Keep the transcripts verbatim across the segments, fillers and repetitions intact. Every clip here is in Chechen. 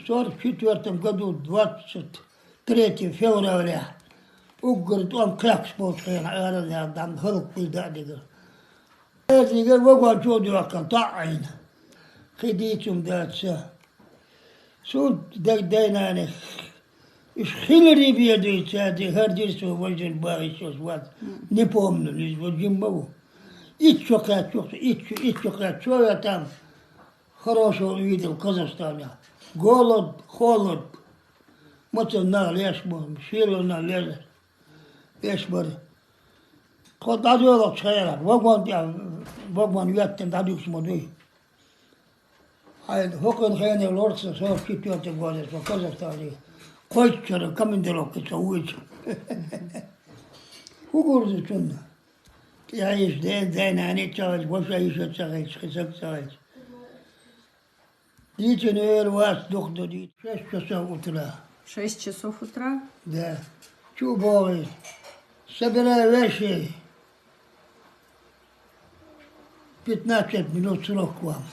Сорок четвёртом году, двадцать третьего февраля, уггар тӀом кхехкаш болчу хенахь, араяьлла дӀа хӀаллакбийр даь дигара. Дигара вагон чу а доьхкина, тоӀ Ӏийна. Кхин дийцам дац сан. Цунна дерг дай-нанех, уьш хиларе бен дуьйцу цаьрца, хӀара дира цо, важа жима бахийта йолуш вац. Не помню, иза важа жима ма ву. Итт шо кхаьчча, итт шо, итт шо кхаьчча, цо а там хорошо увидел Казахстане. Голод, холод. Мацалла нах леш бу, шело нах леш, леш бара. Тхо дӀадоьлхучу хенахь, вагон тӀехь, вагон йоьттина дӀадуьгуш ма дуй. Хьайн хӀокхуьнан хене лорца со четвёртый года со Казахстане кхойтта шарахь командировке со вуьйцу. ХӀун гур ду цунна? ТӀехьа иша ден, ден-нана а ца хилча, ваша иша а ца хилча, кхин саг а ца хилча. Дийцина эр вац дукха ду дийца. Шесть часов утра. Шесть часов утра? Да. Чу а бохий. Собирай вещи. Пятнадцать минут срок вам.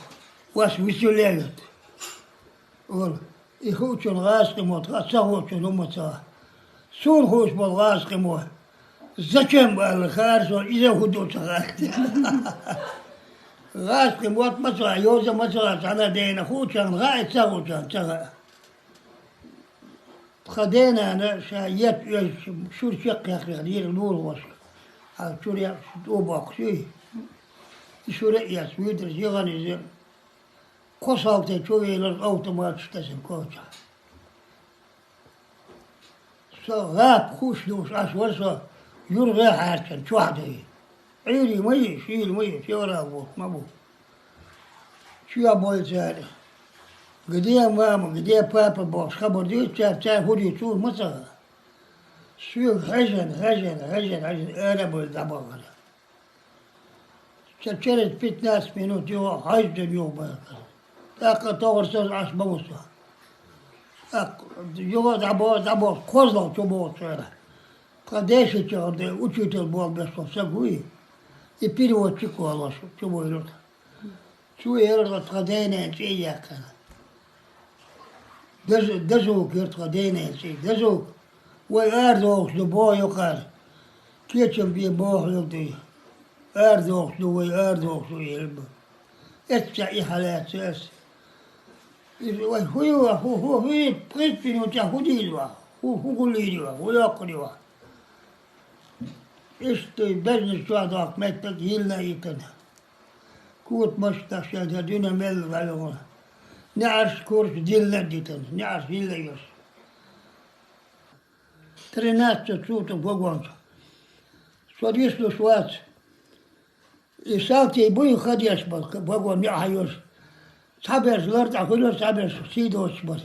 Вас выселяют. Олу. И хуучун гӀазкхи мотт, а ца хуучун хӀума ца. Суна хууш болу гӀазкхи мо. Зачем аьлла хаар со, иза хӀун ду ца хаьа. ГӀазкхи мотт ма ца хаьа, йоза ма ца хаьа, цхьана а дена хуучарна хаьа, ца хуучарна ца хаьа. Тхан ден-нана ша етта оьзча шура чекхъяьккхина дийра лулахошка. Хьан чуьра яа тӀо боккхуш юй? И шура а эцна, вуьйдира жигӀан иза. Кхо салти чу вийлира автоматаш тесина кочахь. Со гӀапа хууш долуш Ӏаш вара со, юргӀе а хьаьрчина чохь дай. Ӏуьйре ма йи, шийла ма йи, февраль бутт ма бу. Чоь бойла цара. Где мама, где папа бохуш хабар дуьйцу цара, цара хӀун дуьйцу ма ца хаьа. Соьга хьаьжжина, хьаьжжина, хьаьжжина, хьаьжжина, ара а бевлла дӀабахара. Ша через пятнадцать минут юха хьаьжжина юха бахара. ТӀаккха товар саза Ӏаш ма ву со. ТӀаккха юха дӀабо-, дӀабо-, кхозлагӀа чу бохучара. Тхан дешича гӀо де, учитель болу беш волу саг вуй, и переводчик волуш чу вуьйлура. Цо элира тхан ден-ненан цӀий яьккхина. Дазу-, дазук яра тхан ден-ненан цӀий. Дазук, вай арадохуш ду боху юкъара. Кечам бен боху хьоьга дуй. Арадохуш ду вай, арадохуш ду, элира бу. Эццахь и хьалаьцна аса. Иза вай хӀун ю, хӀун, хӀун, хӀун, пхийтта минутехь хӀун дийр вай? ХӀун, хӀун гуллийр вай? ХӀун йоккхур ю вай? Иштта безнаш чохь доккху меттиг йиллина а йитина. Кутамаш а ташийна, дуьне мелла дӀавигӀна. НеӀарш, курш диллина а дитина, неӀарш йилла а йолуш. Тринадцать суток вагончу. Со дислуш вац. И салтий буй хадеш бара, вагон неӀ хьайош. Цхьаберш лар тӀехь хуьлура, цхьаберш сий доцуш бара.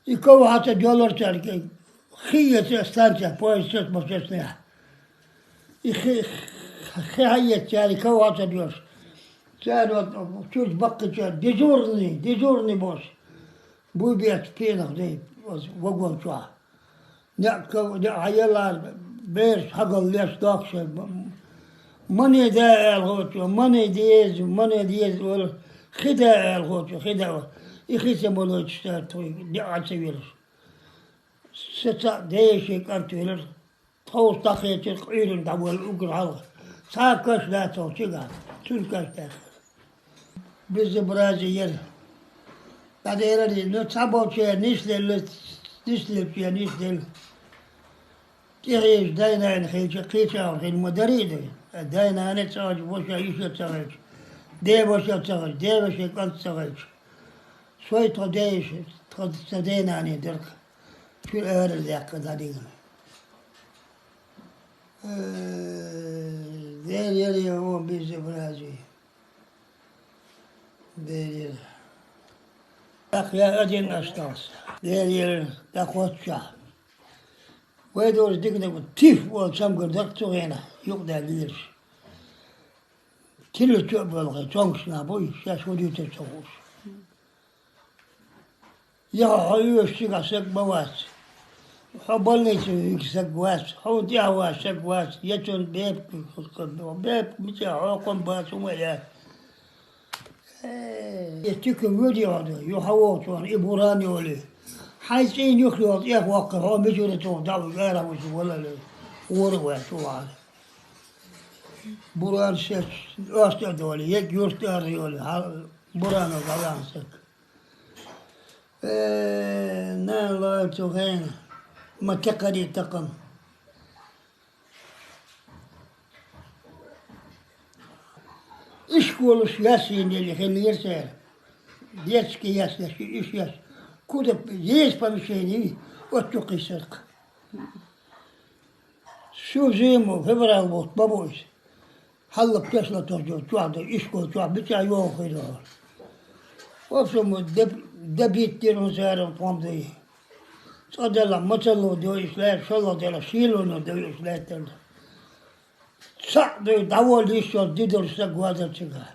И ков хьан ца доьллура цаьрга, хи эца станция, поезд сецбо сецнехь. И хи, хи хьаэца цара, и ков хьан ца доьллуш. Цара чуьрчу баккхийчара дежурный, дежурный бохуш. Буй бетташ пенах дей оцу вагон чохь. Некъ ков-, некъ хьаеллара, бераш хьагаллеш доккхуш. М-, мане да аьлла хоцу, мане деза, мане деза олу, хи да аьлла хоцу, хи да олу. И хи ца молуьйтуш цара тхуьга, некъ Ӏа ца велуш. Сан цхьаъ ден йишин кӀант велира. Тховса дӀакхечира, къуьйранна дӀаволла уггар хьалха. Цхьа а каш дац оцу чигахь, цуьнан каш дац. Безобразие яра. ДӀадерриг, ну, цхьаболчеран нисделла, нисделлачеран нисделла. ТӀехьежа дай-нана хилча, кхечахьара хила ма дарий а дай. Дай-нана а ца хилча, ваша йиша а ца хилча, ден ваша а ца хилча, ден вешин кӀант а ца хилча. Шой тхо дайша, тхо ца ден-нане дерг. Чуьра ара даьккха дӀадигна. Э, Дела яра, о, безобразие. Дела яра. ТӀаккха я один остался. Дела яра, тӀаккха оццахь. Вай долчу диканиг тиф олу цамгар дара цу хенахь, юкъадаьлла лелаш. Тилла чу а боьлхий, цомгуш нах буй, шаьш хӀун дуьйцура ца хууш. Яха хьо оьшучигахь саг ма вац. Хьо больнице вуьгу саг вац. Хьуна тӀехь вац саг вац. Я цунна бепиг, бепиг мича хьокхам бац хӀума а яц. Э, тика вуьди хьо, ю хьо вохчу ван, и буран йоли. Хьай цӀийна юхло, тӀех ваккха, хьо мичура тоху, дӀа ву гӀара ву валале. Ура вай чу вара. Буран шеч, оста доли, як юрт ар йоли, хьа-, буран валан сак. Э, на лоцу хена, ма текари такам. Ишколаш ясенели хилира цара. Детский ясла, иш яс. Куда есть помещение, отту кхиссаркх. Всю зиму, февраль вот, бабусь. Хьаллак тесла тохчо, чохь ду, ишкол чохь бича йоху хир вара. В общем, деб-, дебиттира цара тхом дай. Цкъа делла мацалло дойуш лаьтта, шолла делла шийлонно дойуш лаьттара. Цхьаъ дай дӀаволла йиш йолу дидур стаг вазар цигахь.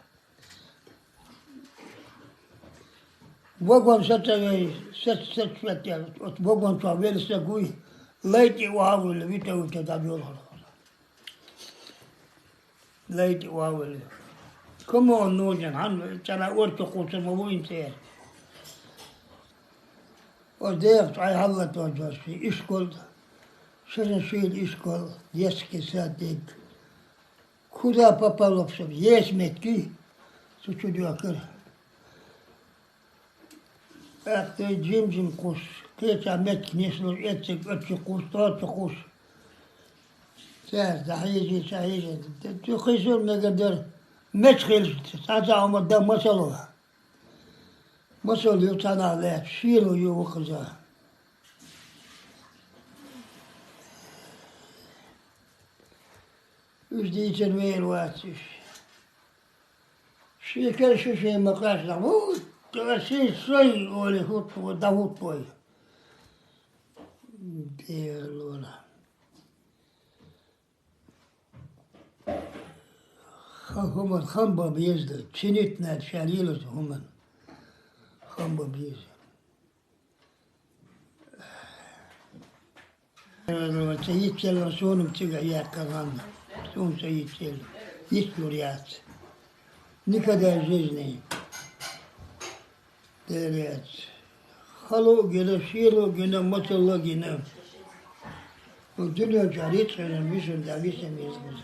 Вагон сацавей, сац-, сац-, сац-, оцу вагон чохь велла стаг вуй, лай тӀе охьа а вуьлла, вита а вуьту дӀадоьлхура. Лай тӀе охьа а вуьлла. Кому он нужен? Хьан цӀена орца кхуссур ма ву хӀинца эр. Оцу дехачу хьаллатон дош, ишкол, шеран шийла ишкол, детский садик. Куда попало, чтобы есть метки, цу чу доькура. ТӀаккха тӀе жим-жим кхуссуш, кхечахь метка нислуш, эцциг оццу кхуссу, тоццу кхуссу. Цаьрца дӀахьийзий, ца хьийзий, цу кхийсур мегар дара, меч хилча, цхьа а хӀума дан ма ца ло. Масал ю цхьанхьа лаьцна, шийла ю ву кхуза. Уьш дийцина вер вац уьш. Шен кара шу шен ма къаьстина. ХӀу, ша шен сой олий хӀутту, дӀахӀутту вай. Делора. Ха-, хӀуман хам бан беза, чинитнад ша лелаза хӀуман хам бан беза. Ца йицъелла суна цига яьккхина гӀанна. Суна ца йицъелла. Йицлур яц. Никогда в жизни. Дера яц. Хало а гина, шело а гина, мацалла а гина. Дуьнен чохь рицкъ хиларна висина, да висина веза.